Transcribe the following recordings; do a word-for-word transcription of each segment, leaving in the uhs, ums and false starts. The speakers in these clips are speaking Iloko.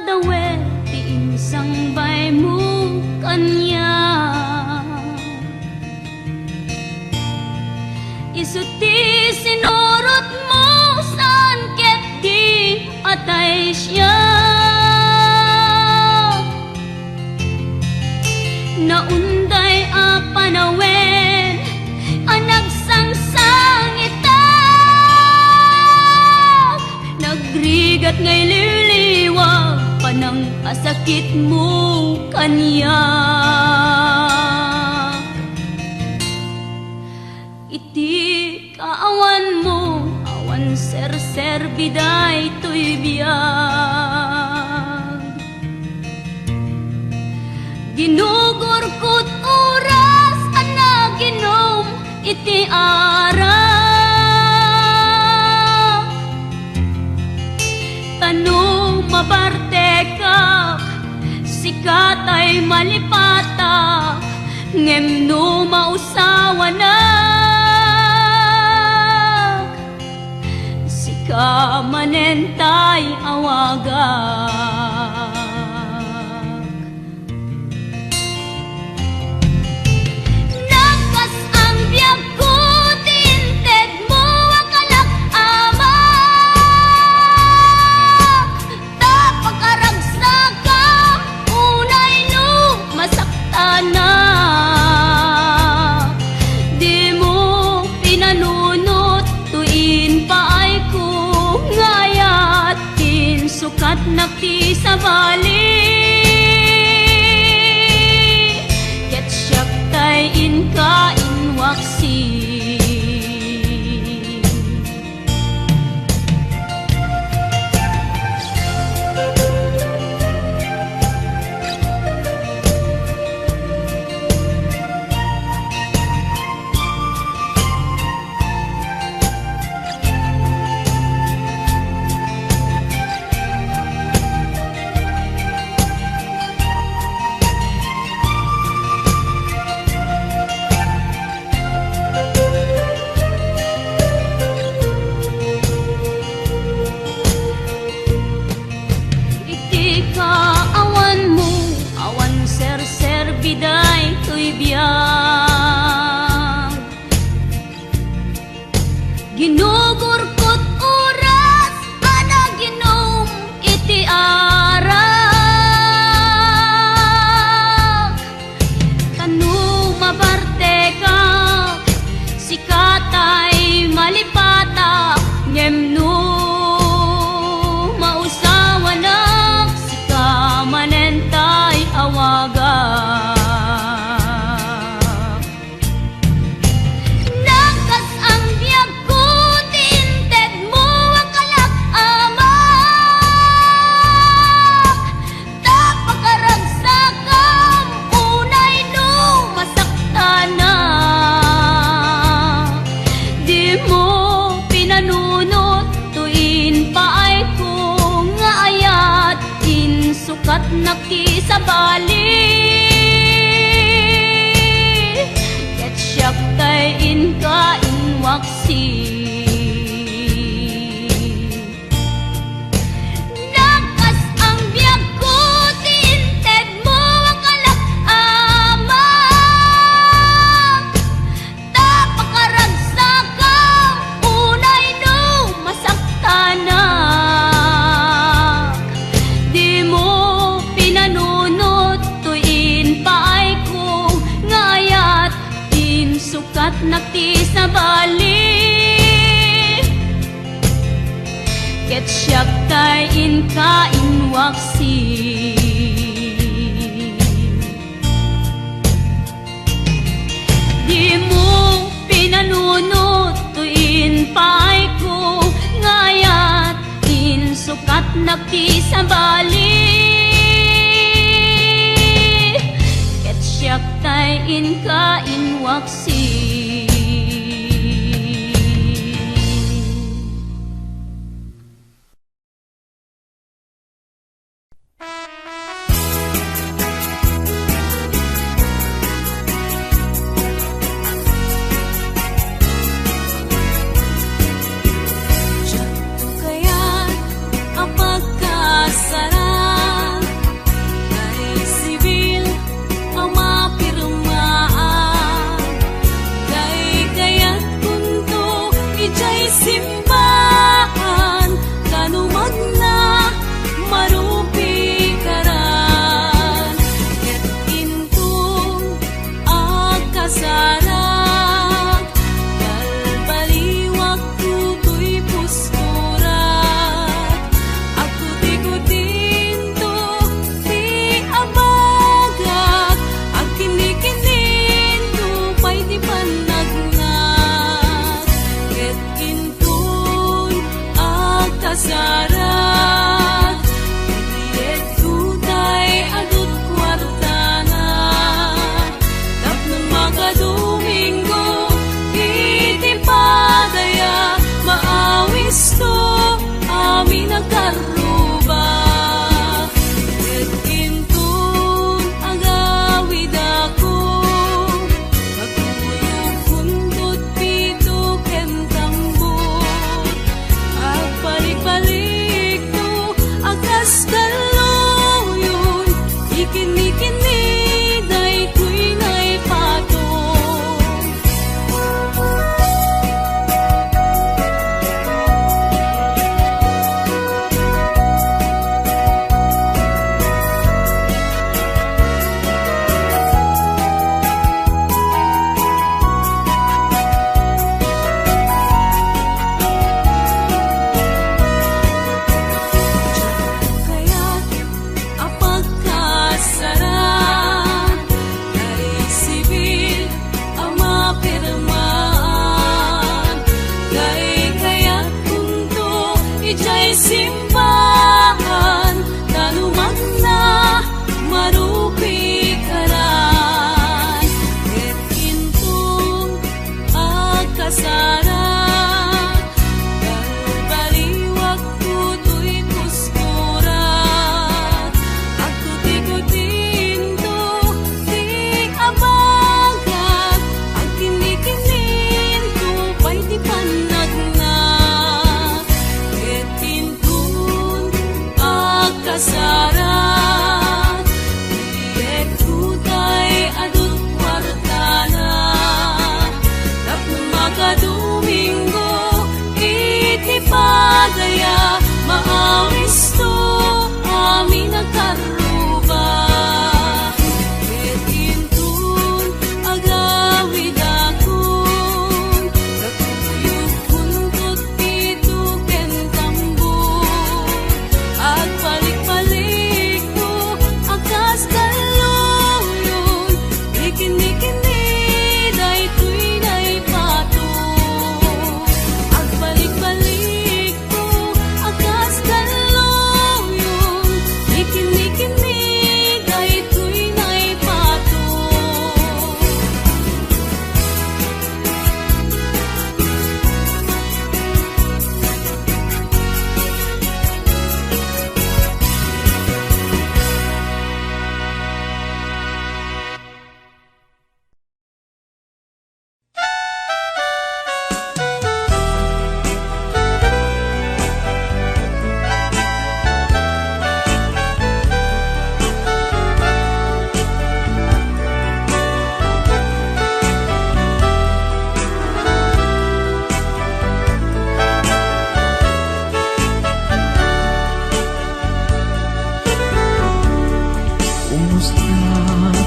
Dawet ti insangbaymo kaniak. Isu ti sinurotmo saan ket di atay siak. Naunday a panawen a nagsangsangitak, nagrigat nga ililiwag panang a sakitmo kaniak. Iti kaawanmo, awan serserbi daytoy biag. Ginugurkot oras a naginom iti arak. Ta no mabartekak, sika tay malipatak, ngem no mausawanak, sika manen tay awagak. Nagkas-ang biagko ti intedmo a kalak, Ama, ta pakaragsakam unay no masaktanak. Dimo pinanunot toy impaayko nga ayat. Insukatnak ti sabali, ket siak tay inka inwaksi. Iti kaawanmo, awan serserbi daytoy biag. Ginugurkot oras a naginom iti arak. Ta no mabartekak, sika tay malipatak, ngem no mausawanak, sika manen tay awagak. Nagkas-ang biagko ti intedmo a kalak, Ama, ta pakaragsakam unay no masaktanak. Dimo pinanunot toy impaayko nga ayat. Insukatnak ti sabali, ket siak tay inka inwaksi. Nagkas-ang biagko ti intedmo a kalak, Ama, ta pakaragsakam unay no masaktanak. Dimo pinanunot toy impaayko nga ayat. Insukatnak ti sabali, ket siak tay inka inwaksi. Dimo pinanunot toy impaayko nga ayat. Insukatnak ti sabali, ket siak tay inka inwaksi. Diak to kayat a pagkasarang.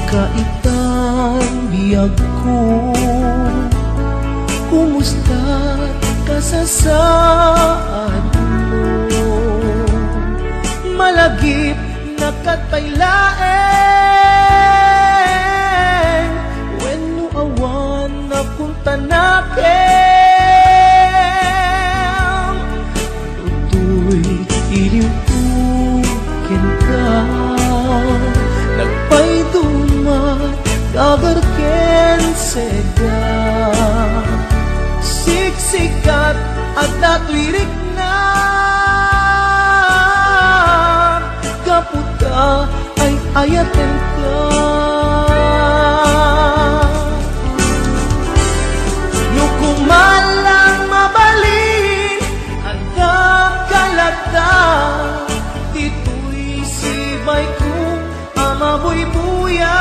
Kaitan biagko, kumusta kasasaadmo? Malagip na ket pay laeng, wenno awan napuntanakem. Toy iliwko kenka, nagpaiduma, dagar ken sega. Siksikat, adda toy rikna, gapu ta ay-ayatenka. No kumalang mabalin, adda kalata, ditoy sibayko a mabuybuya.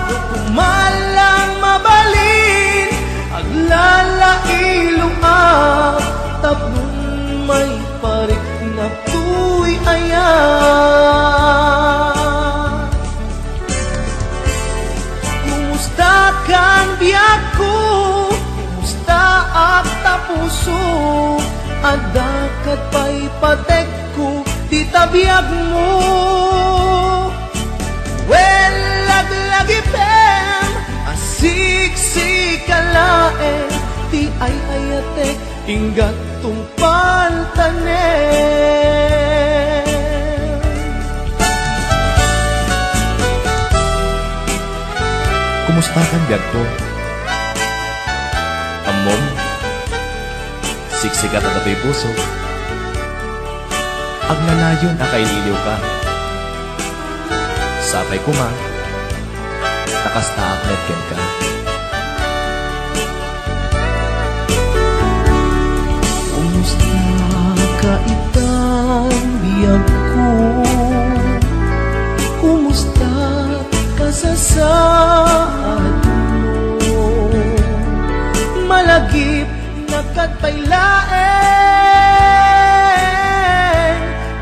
No kumalang mabalin, aglalailoak, tapno maipariknak toy ayat. Kumusta kan biagko? Kumusta ak ta puso? Adda ket pay patekko ti ta biagmo. Wen, laglagipem a siksika laeng ti ay-ayatek. Inggat tungpaltanem. Kumusta kan biagko? Ammom, siksikat a datoy puso. Agnanayon a kailiwka. Sapay koma, ta kastaak met kenka. Kumusta ka itan biagko? Kumusta kasasaadmo? Malagip na ket pay laeng,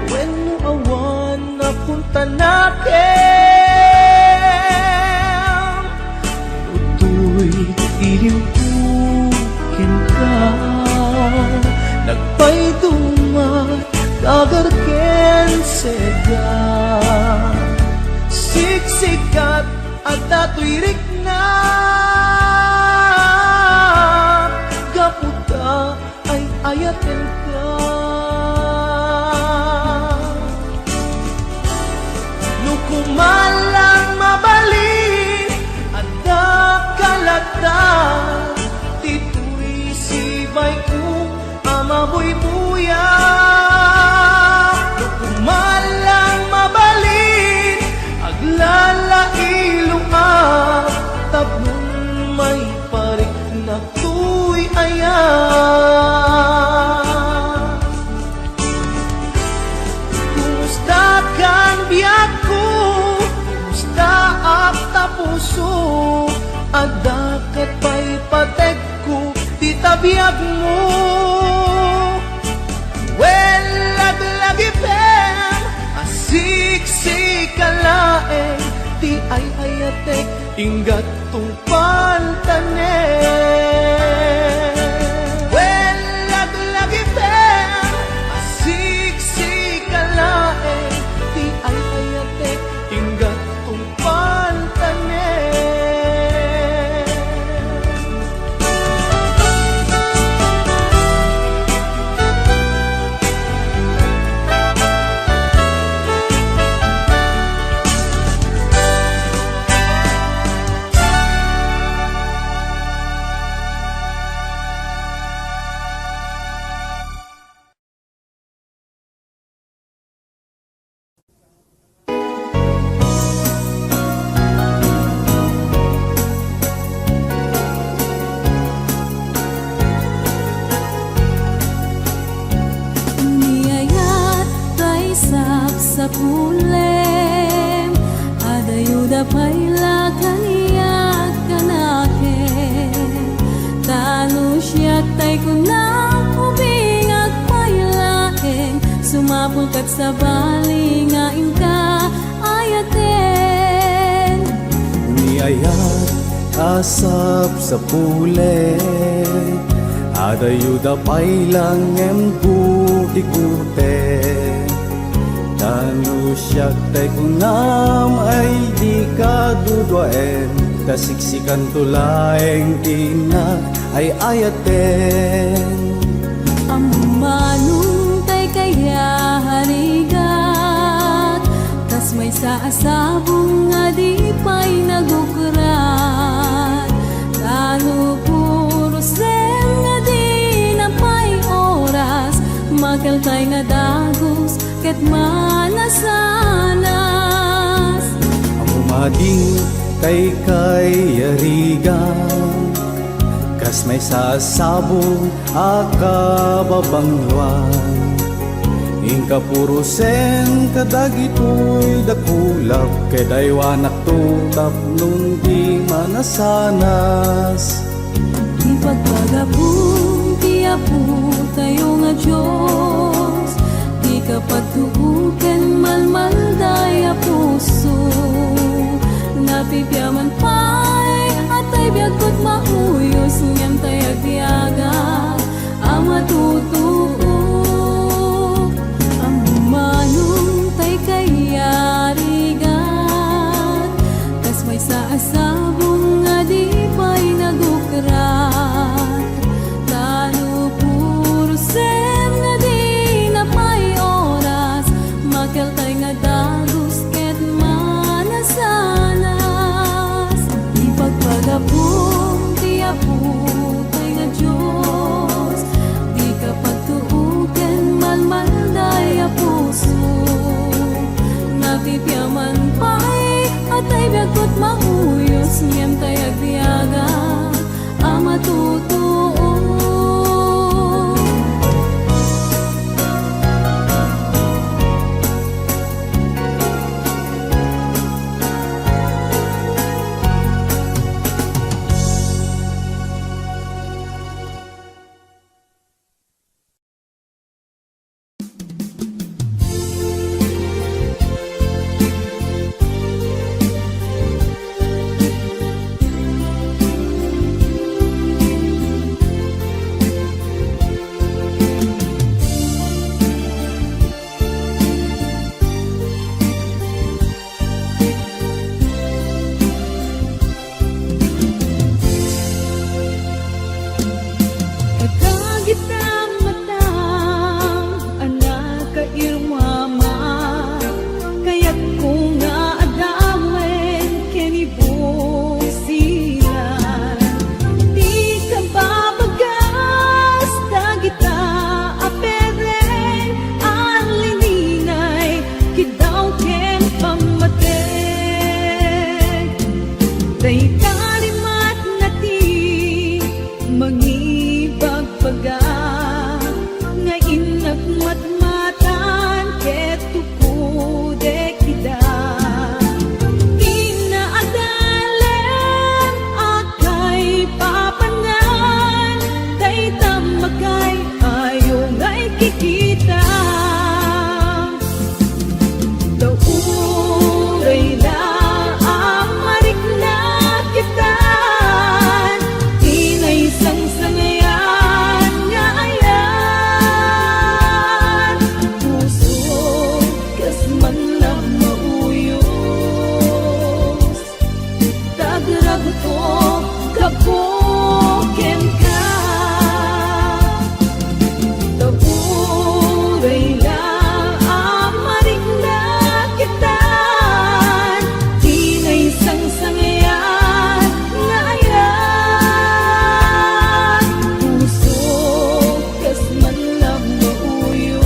wenno awan napuntanakem. Toy iliwko kenka, nagpaiduma, dagar ken sega. Siksikat, adda toy rikna, gapu ta ay-ayatenka. No kumalang mabalin, adda kalata, ditoy sibayko a mabuybuya. No kumalang mabalin, aglalailoak, tapno maipariknak toy ayat. Kumusta kan biagko? Kumusta ak ta puso? Adda ket pay patekko ti ta biagmo. Wen, laglagipem a siksika laeng ti ay-ayatek, inggat tungpaltanem. Wen, laglagipem a siksika laeng ti ay-ayatek, inggat tungpaltanem. Ni ayat tay sapsapulem, adayo da pay la kaniak kanakem. Ta no siak tay kunam, ubingak pay laeng, sumapul ket sabali nga inka ayatek. Kayat a sapsapulen, adayuda pay lang ngem gutigutem. Ta no siak tay kunam ay dika duduaen, ta siksikanto laeng ti nag-ay-ayaten. Ammom tay kayarigat, kas maysa a sabong nga di pay nagukrat. Ta no puros ken nga dina pay oras, makeltay nga dagus ket manasanas. Ammom a dintay kayarigat, kas maysa a sabong a kababangloan. Inka purosen kadagitoy dakulak, ket aywanakto tapno di manasanas. Ipagpagapom ti Apotayo nga Dios, dika pagtuoken malmalday a puso. Napipiaman pay a tay biag ket mauyos, ngem tay agbiagak a matutuok. Ammom tay kayarigat, kas maysa a sabong nga di pay nagukrat. Ta no purosen nga dina pay oras, makeltay nga dagus ket manasanas. Ipagpagapom ti Apotay nga Dios, dika pagtuoken malmalday a puso. Napipiaman pay a tay biag ket mauyos, ngem tay agbiagak a matutuok. Kadagita matam a nakairumama, kayatko nga adamen ken ibusilan ti kababagas dagita a pereng a lininay, kiddaw ken pammateg. Dayta rimatna ti mangibagbaga nga innak matmatan ket tukodek ida. Dina adalem a kaipapanan dayta makay-ayo nga ikikita. Ta uray la a marikna kita, ti naisangsangayan nga ayat, puso kas manna mauyos. Tagragto gapu kenka. Ta uray la a marikna kita, ti naisangsangayan nga ayat, puso kas manna mauyos.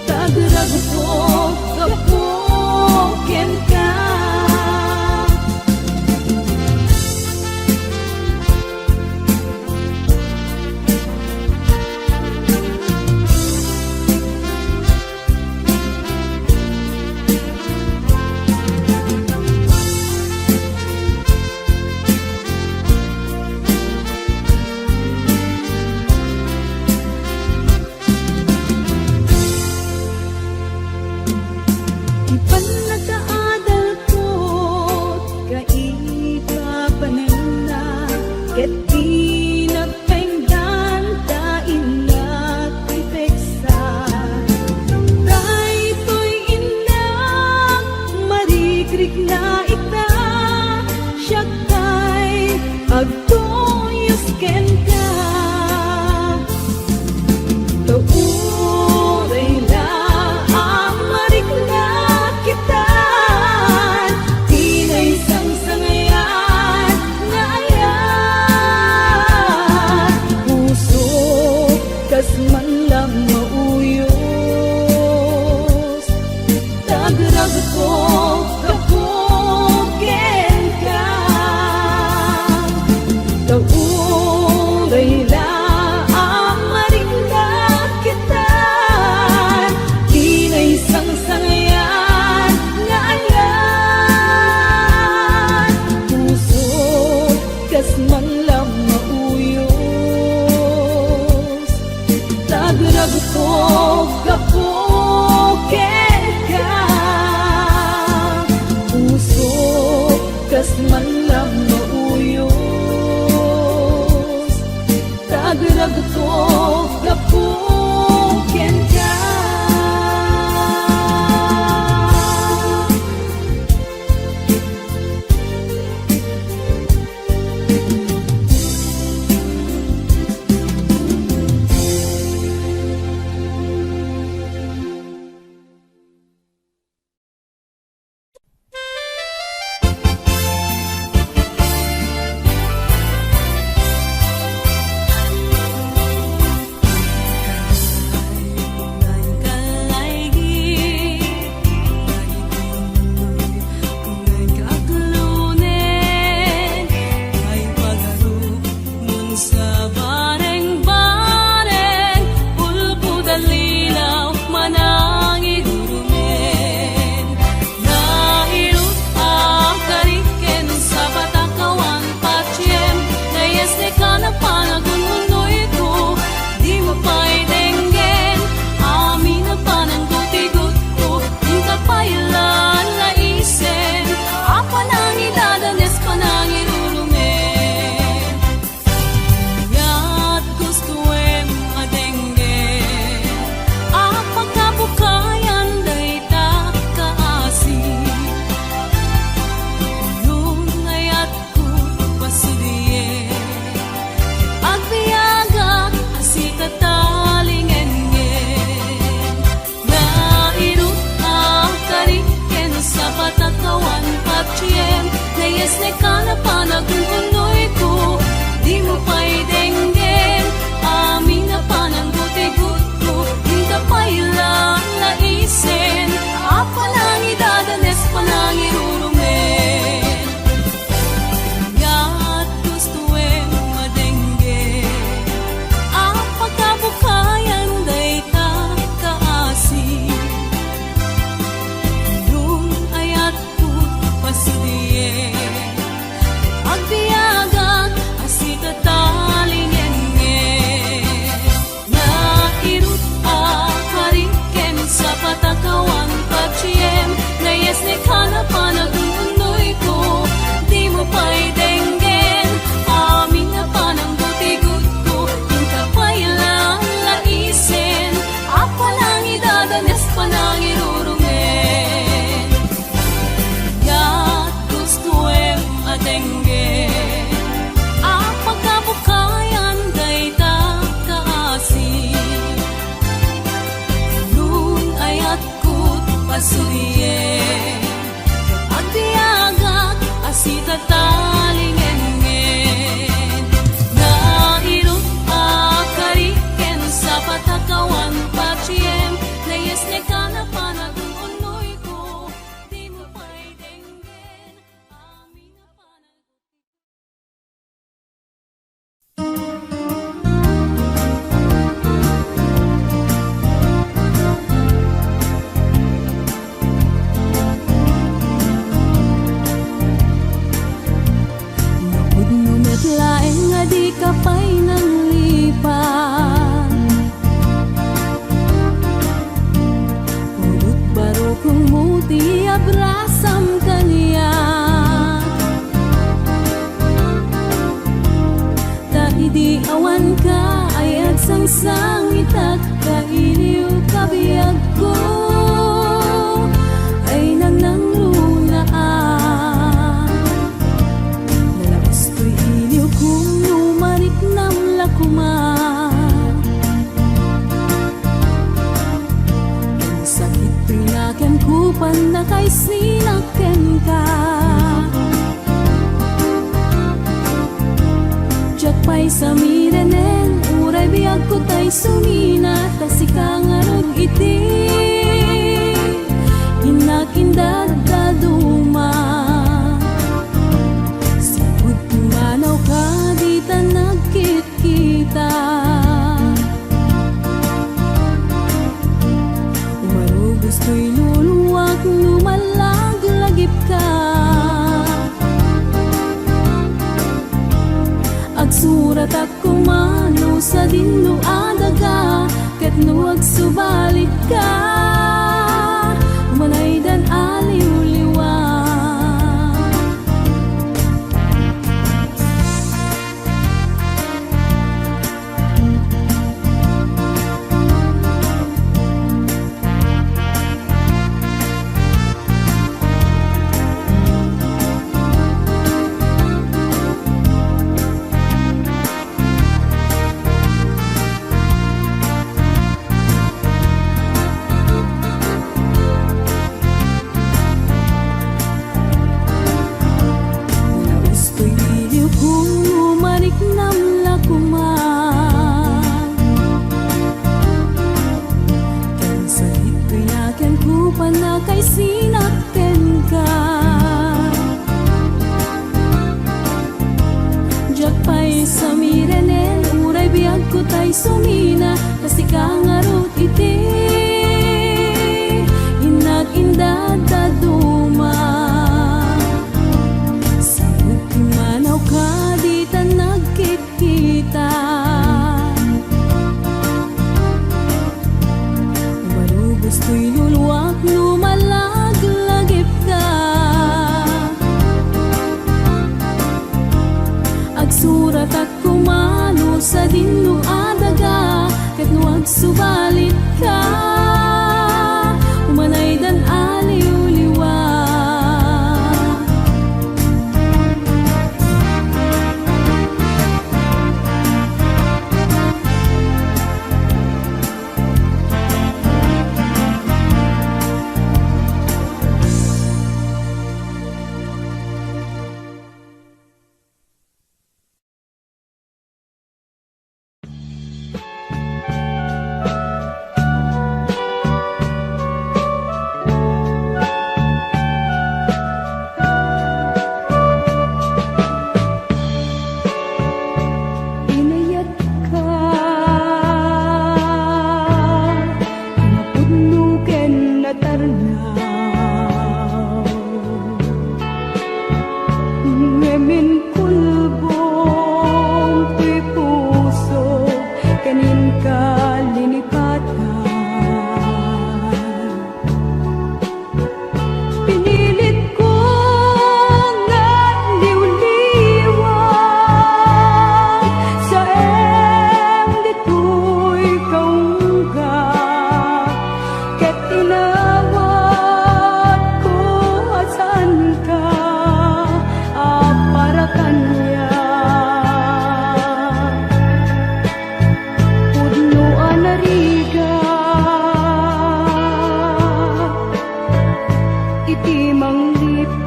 Tagragto gapu kenka. Ti pannakaadalko Mallam nga uyos, tagragto gapu kenka. Mun sa bareng-bareng, ulpod a lilaw, manangirurumen. Nairut a karik ken sapata kawan patiem, nayesnek a napan a gun-unoyko, dimo pay denggen, amin a pananggutigutko, inka pay la laisen, a panangidadanes, panangirurumen. Yat gustoem a denggen, a pagkabukayan dayta kaasi. Nunayatko pasudien, agbiagak a sika talingengen. Nairut a karik ken sapata kawan patiem, nayesnek a napan a gun-unoyko, dimo pay denggen, amin a pananggutigutko, inka pay la laisen, a panangidadanes, panangirurumen. Yat gustoem a denggen, a pagkabukayan dayta kaasi. Nunayatko pasudien, agbiagak a sika talingengen. Nairut a karik ken sapata kawan patiem, nayesnek a napan a gun-unoyko, dimo pay denggen, amin a pananggutigutko, inka pay la laisen, a panangidadanes, panangirurumen. Yat gustoem a denggen, a pagkabukayan dayta kaasi. Nunayatko pasudien, agbiagak a sika talingengen. Nairut a karik ken sapata kawan patiem, nayesnek a napan a gun-unoyko, dimo pay denggen, amin a panang Napudno met laeng a dika pay nanglipat. Pudot barukongmo ti abrasam kaniak. Ta idi awanka ay agsangsangitak, ta iliw kabiagko ay nangnangrunaak. Nalaus toy iliwko no mariknam la koma. Ken sakit toy nakenko, pannakaisina kenka. Diak pay samirenen, uray biagko tay sumina, ta sika ngarud iti innak indaddaduma. Sipud pumanawka, dita nagkit- kita. Umarugos toy luluak no mallaglagipka. Agsuratak koma no sadin, no adaga, ket no agsubalitka, manaydan a liwliwa. Sumina, ta sika ngarud iti innak indadduma. Sagut ti manawka dita nagkit- kita. Umalubos toy luluak no malaglagipka. Agsuratak koma no sadin no adaga, ket no agsubalitka, umanaydan a liwliwa. Inayatka, napudno ken natarnaw. Ngem inkulbong ti puso ken inka linipatan. Pinilitko nga liwliwa, saem ditoy kaungga, ket inawatko a saanka a para kaniak. Pudno a narigat iti manglipat.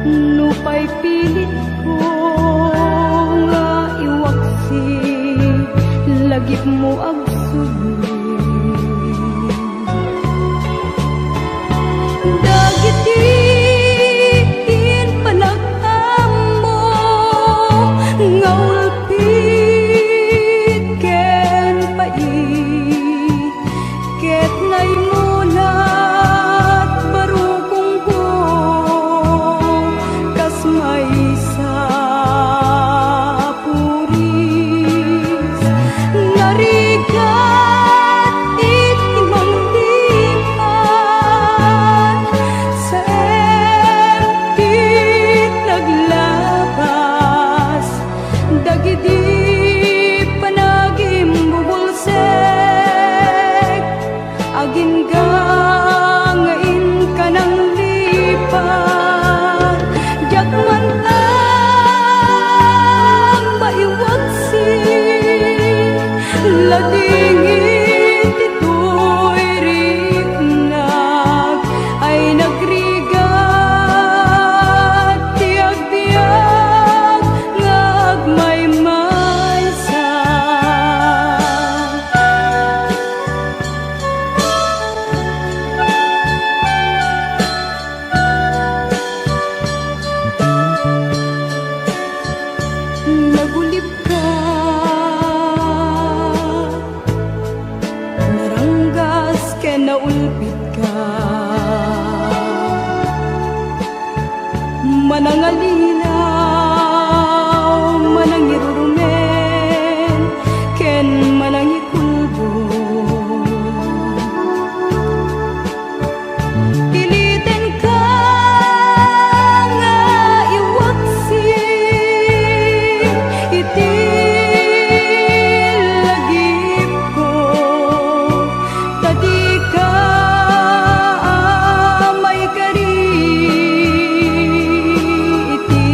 Nupay pilitko nga iwaksi, lagipmo agsubli. Dagiti impanag-ammo nga ulpit ken pait, ket naimulat barukongko kas maysa a puris. Narigat iti manglipat, saem ti naglabas dagidi panagimbubulsek. Agingga nga inka nanglipat, diak man maiwaksi. Ladingit ditoy riknak ay nagrigat ti agbiag nga agmaymaysa. Nagulipka, naranggas ken naulpitka. Manangalinaw, manangirurumen, ken manangikulbong. Pilitenka nga iwaksi iti lagipko, ta dika a maikari iti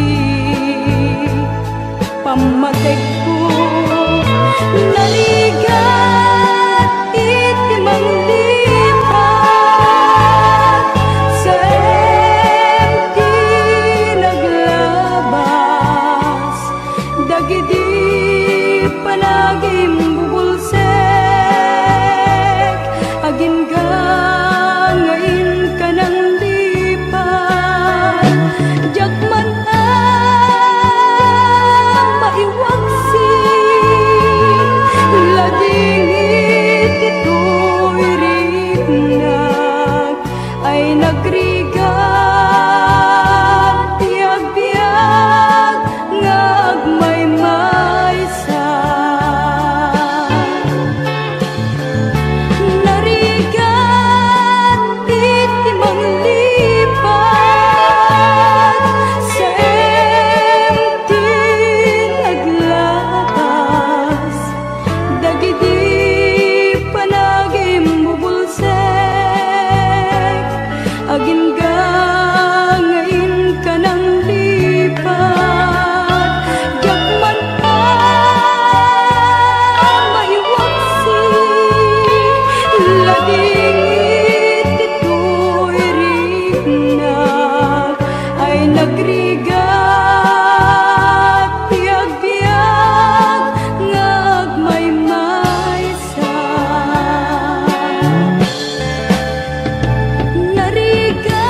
Agingga nga inka nanglipat, diak man a maiwaksi, ladingit ditoy riknak ay nagrigat ti agbiag nga agmaymaysa. Narigat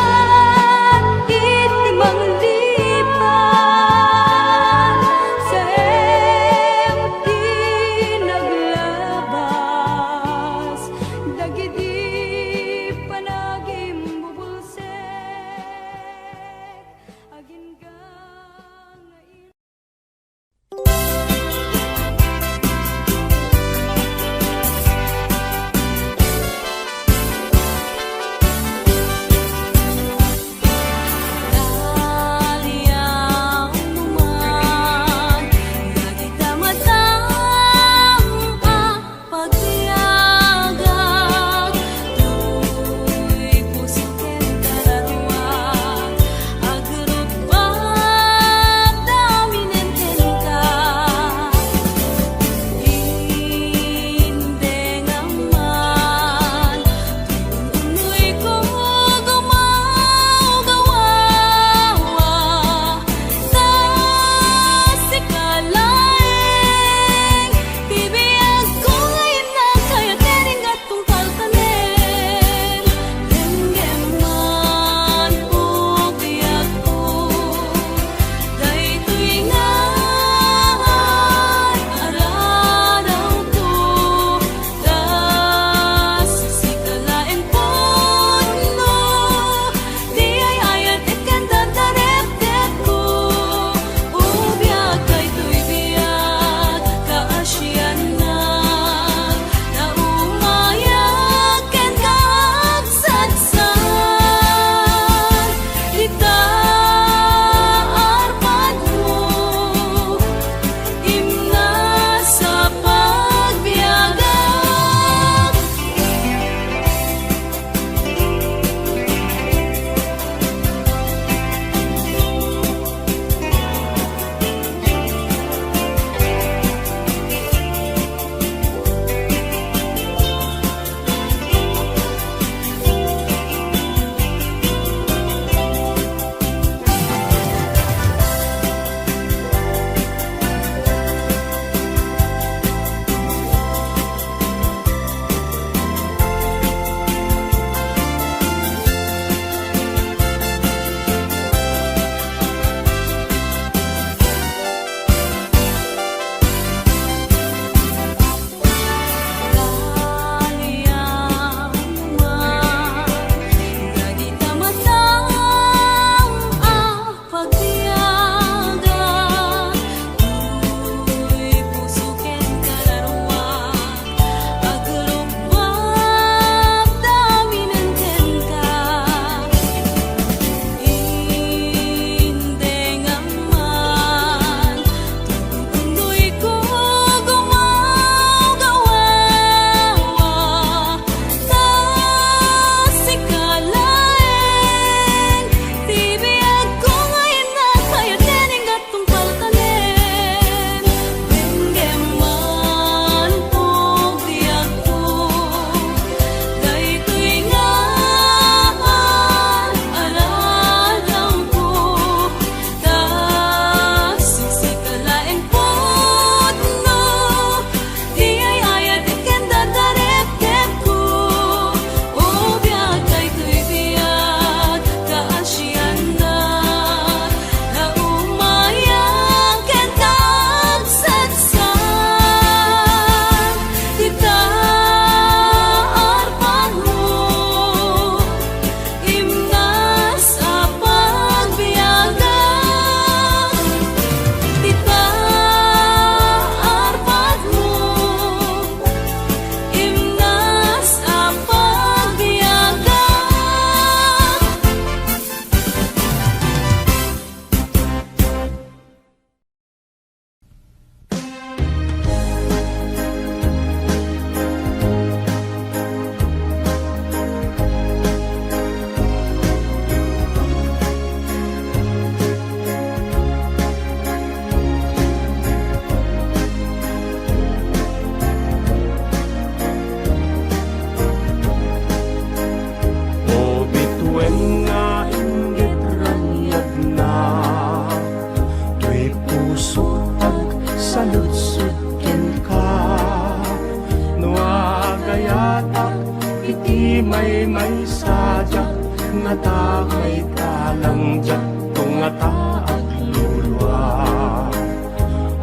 Sadiak ngata maikalang diak to ngata aglulua.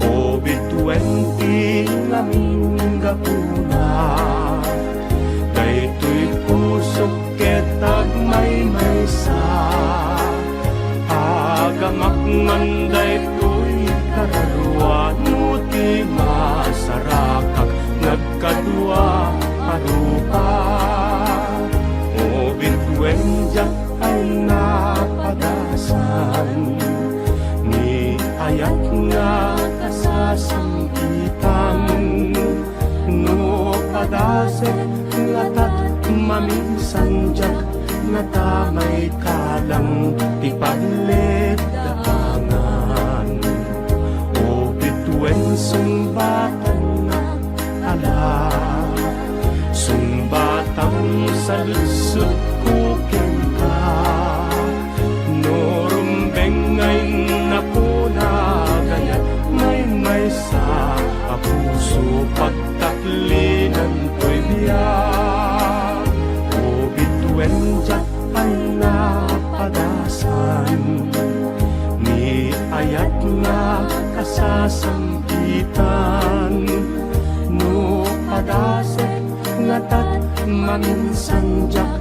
O bituen ti ngamin gapuna. Daytoy pusok ket agmaymaysa. Agamak man daytoy kararua no ti masarakak nagkadua a rupa. O bituen diak ay napadasan ni ayat nga kasasangkitan. No padasek ngata maminsan diak ngata maikalang ti pagleddaangan. O bituen sungbatan ala, sungbatam sa ludsodko kenka. No rumbeng nga innapuna gayat maymaysa a puso pagtaklinan toy biag. O bituen diak ay napadasan ni ayat nga kasasangkitan. No padasek ngata maminsan diak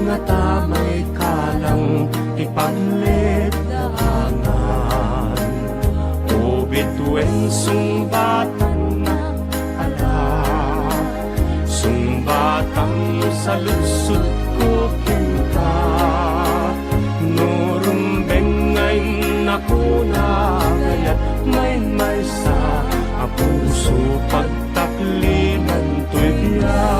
ngata maikalang ti pagleddaangan. O bituen sungbatan ala, sungbatam sa ludsodko kenka. No rumbeng nga innapuna gayat maymaysa a puso pagtaklinan toy biag.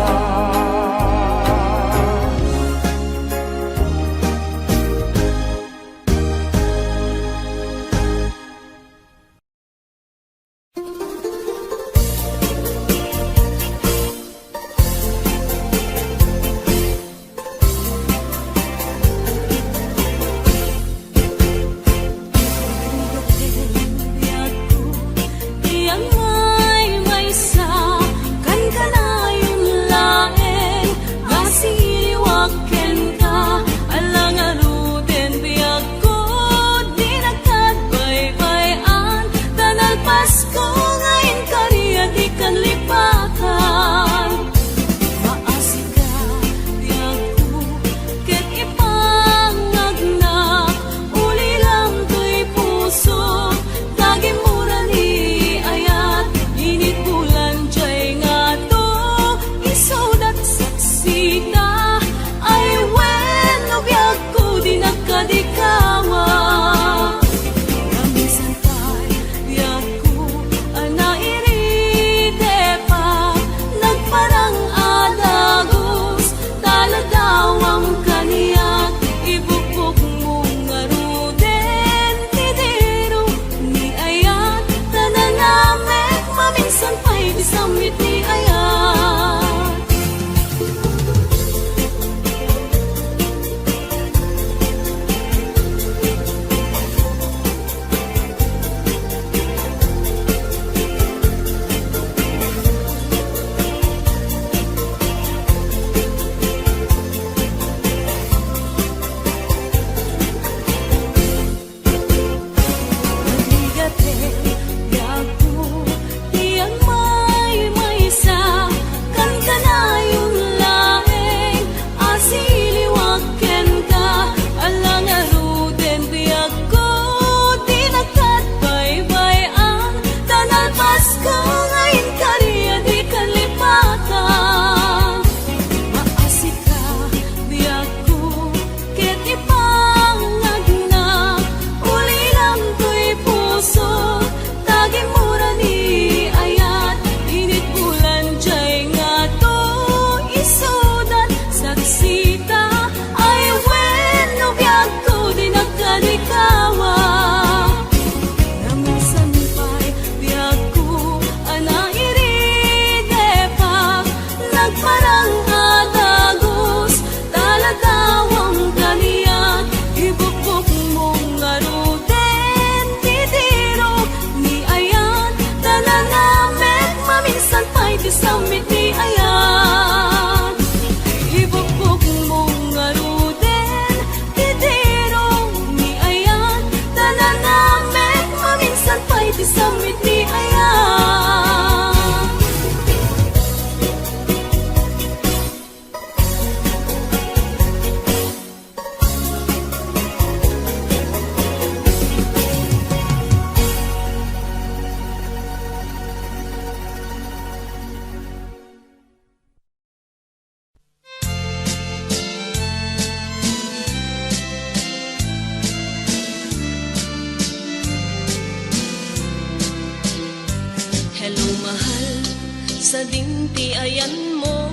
Sadin ti ayanmo,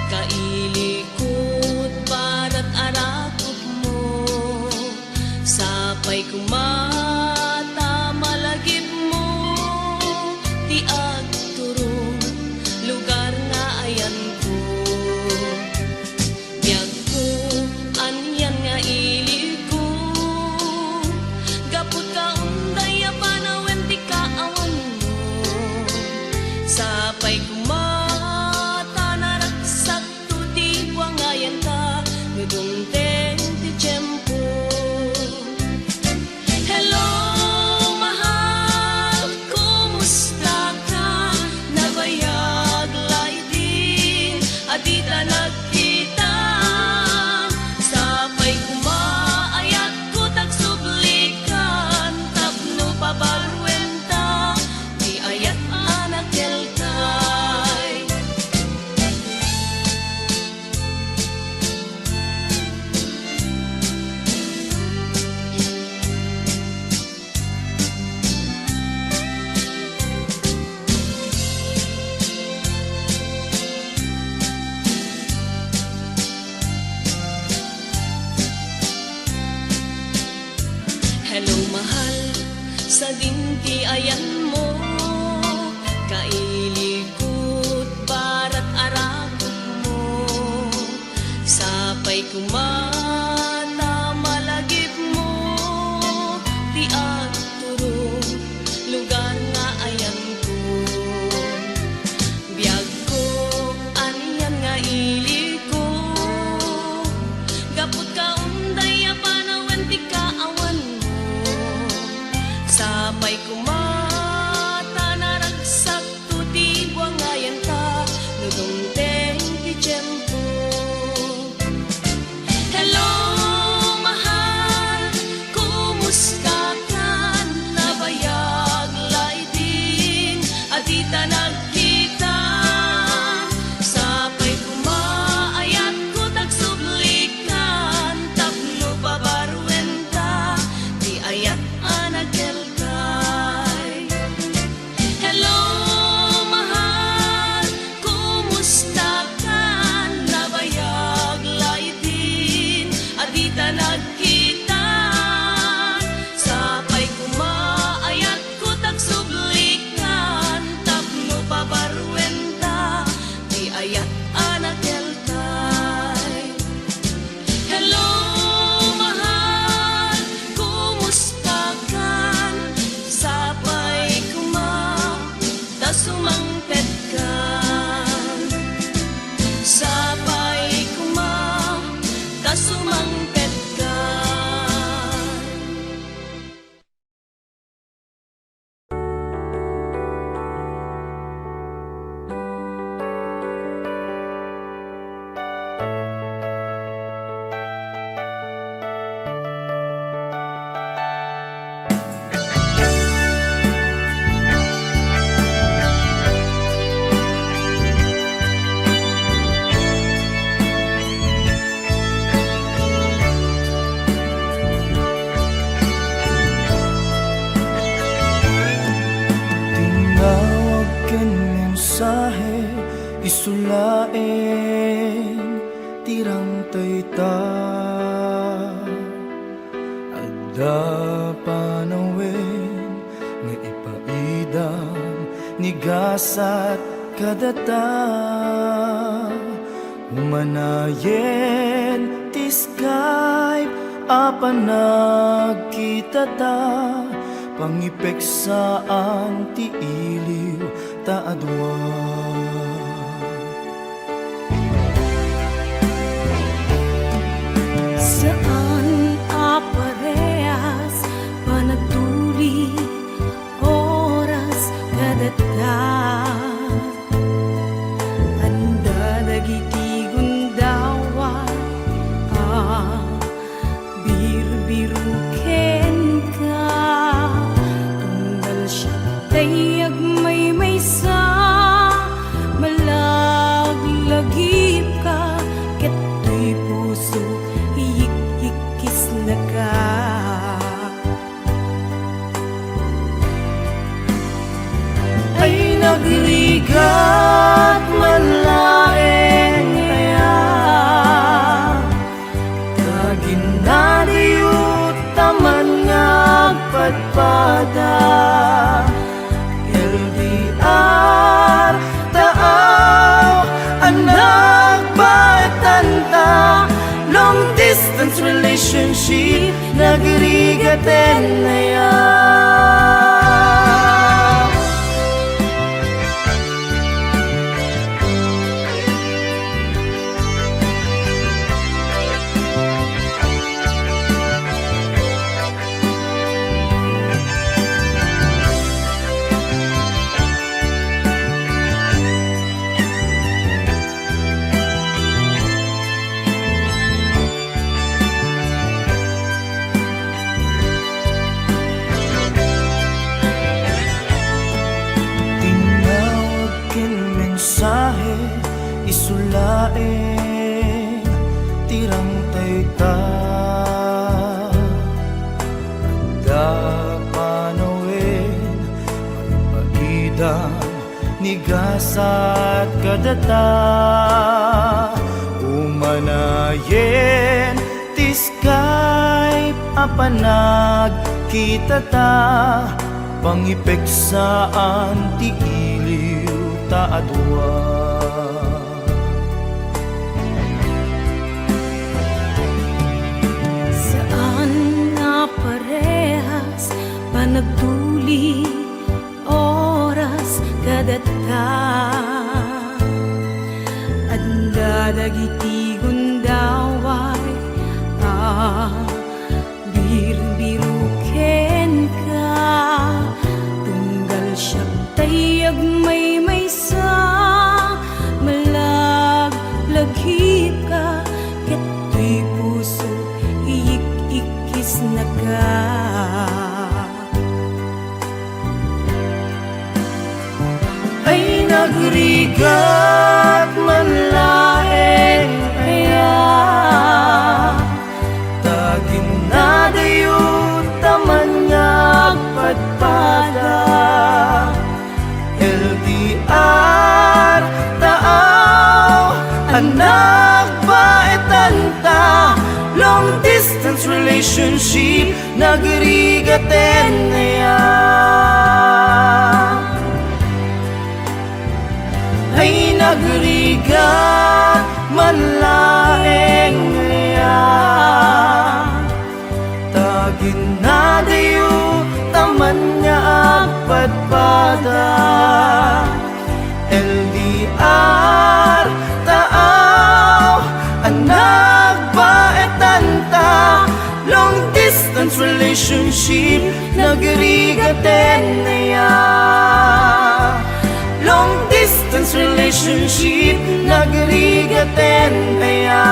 kailikot barat arakupmo. Sapay koma ta malagipmo ti agturong lugar nga ayanko. Biagko, anian nga iliko, gapu ta unday a panawen ti kaawanmo. Sapay koma ta naragsakto ti buangayanta, no dumteng ti tiempo. Hello, mahal, kumusta ka? Nabayag la idin a dita nagkita. Sapay koma, ayatko ta agsublikan tapno pabaruenta ti ayat a nakelkay. Hello, mahal, sadin ti ayanmo, kailikot barat arakupmo. Sapay koma ta malagipmo ti agturong lugar nga ayanko. Biagko, anian nga iliko, gapu ta unday a panawen ti kaawanmo. Sapay koma ta naragsak ti buangayanta, no dumteng ti tiempo. Hello, mahal, kumusta ka? Nabayag la idin a dita nagkita. Sapay koma, ayatko ta agsublikan tapno pabaruenta ti ayat a nakelkay. Hello, mahal, kumusta ka? Nabayag la idin a dita nagkita. Sapay koma, ayatko ta agsublikan tapno pabaruenta ti ayat a nakelkay. Hello, mahal, kumusta ka? Sapay koma ta sumangpet ka. Sapay koma ta sumangpet ka. Tinawag ken mensahe, isu laeng ti rangtayta. Adda panawen nga ipaidam ni gasat kadata. Umanayen ti Skype a panagkitata, pangipeksaan ti iliw ta a dua. Saan a parehas panagtuli, oras kadata. Adda dagiti gundaway a birbiru kenka. Tunggal siak tay agmaymaysa, Distance relationship, nagrigaten aya. Tinawag ken mensahe, isu laeng ti rangtayta. Adda panawen, maipaidam ni gasat kadata. Umanayen ti Skype a panagkitata, pangipeksaan ti iliw ta a dua. Saan a parehas panagtuli oras kadata. Adda dagiti gundaway a birbiru kenka. Tunggal siak tay agmaymaysa, malaglagipka, ket toy puso iyik-ikkisnaka. Ay, nagrigat man laeng aya ta ginnadayo ta man nga agpadpada. L D R ta aw a nagbaetanta, long distance relationship, nagrigaten aya. Ay, nagrigat man laeng aya ta ginnadayo ta man nga agpadpada. L D R ta aw a nagbaetanta, long distance relationship, nagrigaten aya. Long distance relationship, nagrigaten aya.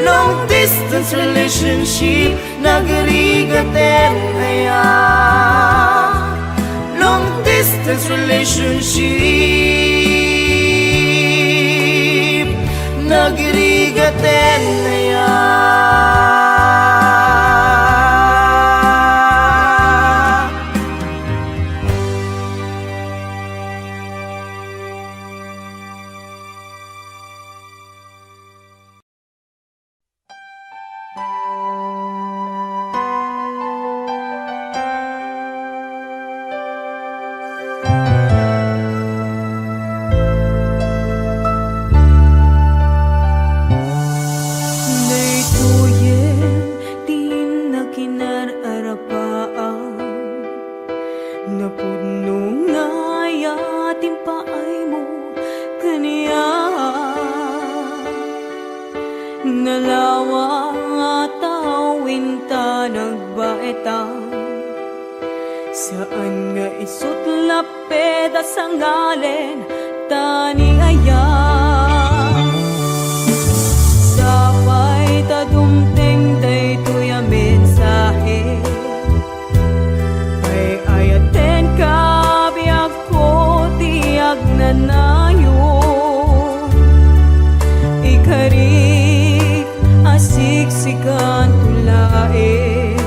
Long distance relationship, nagrigaten aya. Long distance relationship, nagrigaten aya. Daytoyen ti nakinar-arapaam, napudno nga ayat ti impaaymo kaniak. Nalawa nga tao inta nagbaetan, saan nga isut' lapped a sangalen ta ni aya. Sapay ta dumteng daytoy a mensahe. Ay-ayatenka, biagko, ti agnanayon. Ikarik a siksikanto laeng.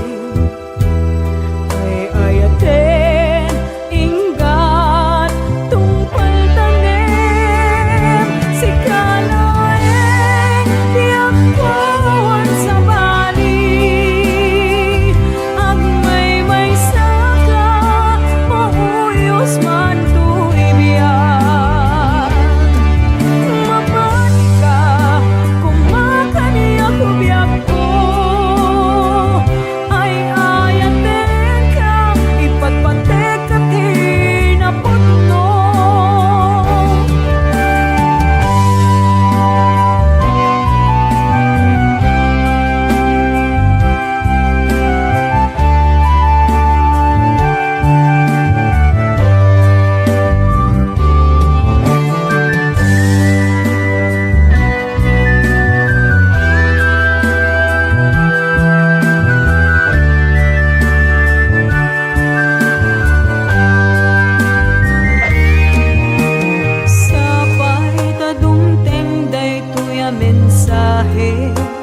Ay-ayaten, inggat, tungpaltanen. mensahe.